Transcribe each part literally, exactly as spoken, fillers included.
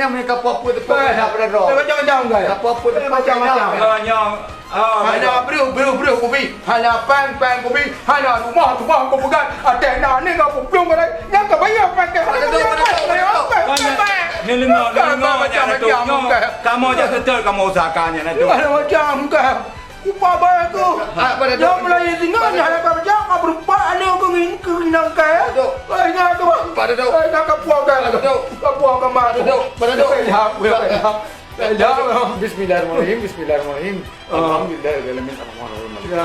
nyan meunyoe ka peue-peue teupeu, eh, dah pada droe. Eh, macam-macam, kan? Ka peue-peue teupeu, macam-macam. Nyoe, nyoe, ah, hana breuh, breuh, breuh kubi. Hana péng, péng kubi. Hana rumoh, rumoh kupeugah. Até na ni ka peuplueng balai. Nyan ka bayar péng, péng. Pada tu, pada tu, pada tu. Péng, péng, péng. Ni lengoh, ni lengoh, macam-macam, nyan tu. Nyoe, kamoe jak seutôt, kamoe usahakan nyan tu. Macam-macam, kan? Upah bayar tu. Ah, pada tu. Nyoe meulayeue singoh, nyoe hana ka beujaga, ka beureupat aneuk keu ngin-, keu inong kah, ya? Pada tu. Ai, ingat tu, Bang. Pada tu. Ai, ingat ka puang kah? Pada tu. Ka puang kah, Mak? Pada tu. Pada tu. Ilham, ilham. Ilham. Bismillahirrahmanirrahim, bismillahirrahmanirrahim. Ah. Alhamdulillahirabbil alamin, arrahmanirrahim. Ya.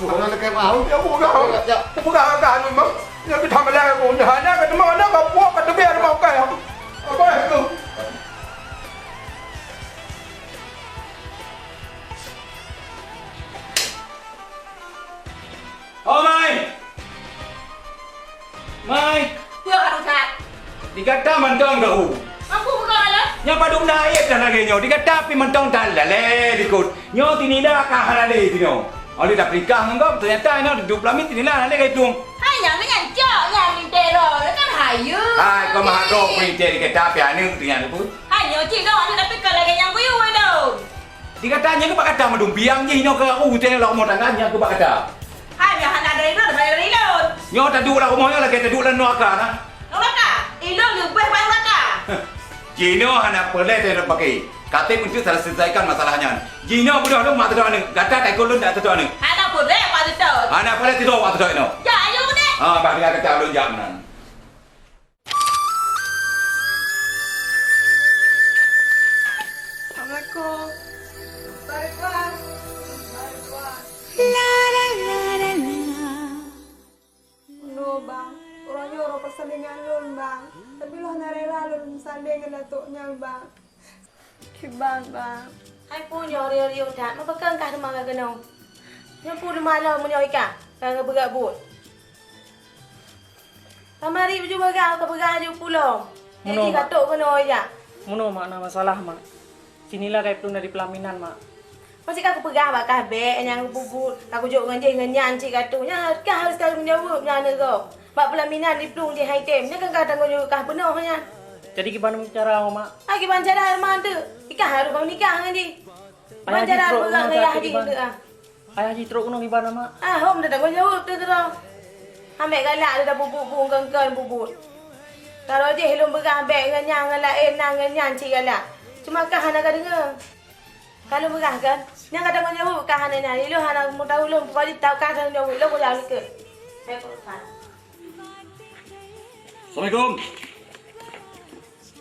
Orang dekat mau. Ya, buka. Ya, ya. Buka, buka, anu, Bang. Nyan keuh that malèe aku, nyan hana ka teuma, hana ka puôh, ka teubiet rumoh kah. Apa itu? Oh, Mai! Mai! Peue ka rusak? Di gata mantong tahu. Mampu buka malam? Nyang padum na ayat dah lagèe nyoe. Di gata pih mantong talalé likot. Nyoe tinila ka hana lé sinoe. Oleh dah perikah ngon gob, ternyata nyoe dudoe peulamin tinila hana lé ka itong. Hai nyang nyan cok nyang mintero kan hayu. Hai, kau maha dok perintah di gata pih aneuk tu nyan tu. Hai nyoe cik dong aneuk tapi ka lagèe nyang kuyue dong. Di gata nyan keuh bak gata mandum biang jih nyoe keu aku teuh lam rumoh tangga nyan keuh bak gata. Hai, nyang hana dari lôn, dari lôn. Nyoe taduek lam rumoh nyoe lagèe taduek lam nuraka na. Nuraka? Ilôn leubeh baik nuraka. Jinoe hana peureulèe teuh paké. Katé meuntreuk salah selesaikan masalah nyan. Jinoe beudôh lôn mak teutok aneuk. Gata taikôt lôn dak teutok aneuk. Hana peureulèe mak teutok. Hana peureulèe teutok mak teutok inoe. Jak, ayo deh. Ha, bah tinggai gata lôn jak meunan. Assalamualaikum. Waalaikumsalam. Waalaikumsalam. Bunoe, Bang. Uroe nyoe uroe peusalingan lôn, Bang. Tapi lôn hana rela lôn meusaléng ngon datuk nyan, Bang. Kiban, Bang. Hai peue nyoe riôh-riôh that, meupakon kah teuma ka keunoe? Nyoe peue teuma lom meunyoe ikah, ka geupeugah buet. Kamari baju bagah, ka peugah laju pulom. Jadi Meunyoe, Mak. Katok keunoe jak. Meunyoe, Mak, na masalah, Mak. Sinilah ka iplueng dari pelaminan, Mak. Masih ka kupeugah bak kah bèk nyang kupubuet, ka kujok ngon jih ngon nyan cit ka tu. Nyan kah harus tanggung jaweueb nyan nyoe gob. Bak peulaminan diplueng jih hai tem, nyan kan ka tanggung jaweueb kah peunoh nyan. Jadi kiban cara, Mak? Ah, kiban cara Arman tu? Ikah harus bang nikah ngon jih. Kiban cara Arman ngon yah jih tu ah. Ayah jih trok keunoe kiban, Mak? Ah, hom dah tanggung jaweueb tu, tu. Ambek galak dah pubuet-pubuet, kon-kon pubuet. Kalau jih lôn peugah bèk ngon nyan, ngon laén, nyan ngon nyan cit galak. Cuma kah hana ka deungoe. Ka lôn peugah kan? Nyan ka tanggung jaweueb kah hana nyan. Ilôn hana meudahu lôn, pokok jih tau kah tanggung jaweueb. Ilôn kujak likot. Assalamualaikum.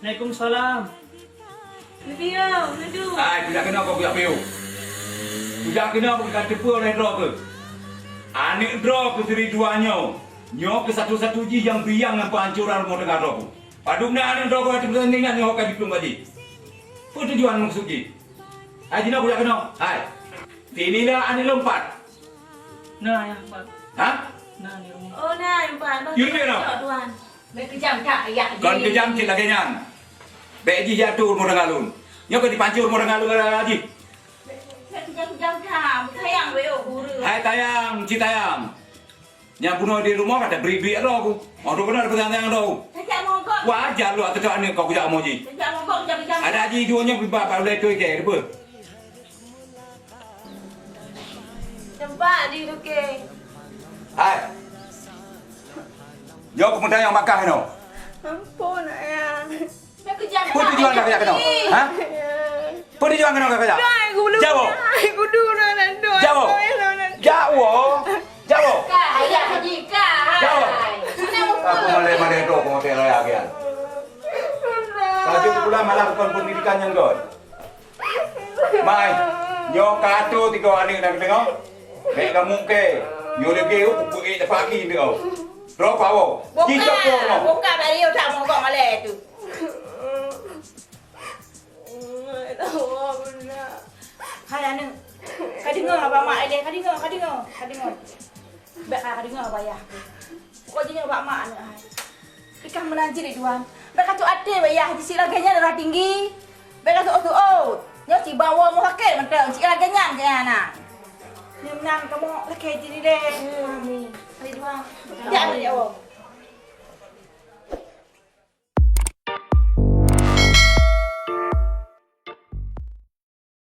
Waalaikumsalam. Neupiyôh, neudu. Hai, kujak keunoe kah kujak piyôh. Kujak keunoe kah kujak teupeu oleh droe keuh. Aneuk droe keuh si Ridwan nyoe. Nyoe keuh satu-satu jih nyang biang nyang peuhancoran rumoh tangga droe keuh. Padum na aneuk droe keuh watèe peutandingan nyoe ka jiplueng bak jih. Peue tujuan maksud jih? Hai, jinoe kujak keunoe. Hai. Sinilah aneuk lôn pat. Na, Ayah, pat. Hah? Na, di rumoh. Oh, na, pat. Yue leubeh na? Cok, Tuan. Bèk keujam that, Ayah. Kon keujam cit lagèe nyan. Bèk jih jatuh rumoh tangga lôn. Nyoe ka jipancor rumoh tangga lôn gara-gara jih. Bèk keujam-keujam that. Sayang, weh, oh, guru. Hai, tayang, ci tayang. Nyang bunoe di rumoh ka tabri-bri droe keuh. Oh, droe keuh na peusayang-sayang droe keuh. Tajak mogok. Wajar lôn ateueh aneuk kah kujak amoe jih. Tajak mogok, tajak kejam. Adak jih duek nyoe bak, bak ulèe toh ikèe, dipeue? Tempat di Duke. Hai. Nyoe keuh peutanyong bak kah nyoe. Ampôn, Ayah. Peue tujuan kah kujak keunoe? Ha? Peue tujuan keunoe kah kujak? Jaweueb. Jaweueb. Jaweueb. Kah, Ayah Haji, kah. Jaweueb. Aku malèe-malèe droe keuh hotel raya kian. Laju pula malah bukon pendidikan nyang göt. Mai, nyoe ka atoe tiga aneuk na teudeungoe. Bèk kamoe ke, nyoe leubeh peuék teupaki teuh. Droe pawoe. Buka, buka bariu that mogok malèe tu. Hai aneuk, ka deungoe bak mak ilèe, ka deungoe, ka deungoe, ka deungoe. Bèk ka deungoe bak ayah. Pokok jih nyoe bak mak aneuk hai. Ikah meunan cit Ridwan. Bèk ka tuek até bak yah jih cit lagèe nyan darah tinggi. Bèk ka tuek-tuek. Nyoe cit bak woe meuhakét mantong cit lagèe nyan keu ayah na. Nyoe meunan kamoe lakèe jih ilèe. Ridwan. Jak, jak, jak.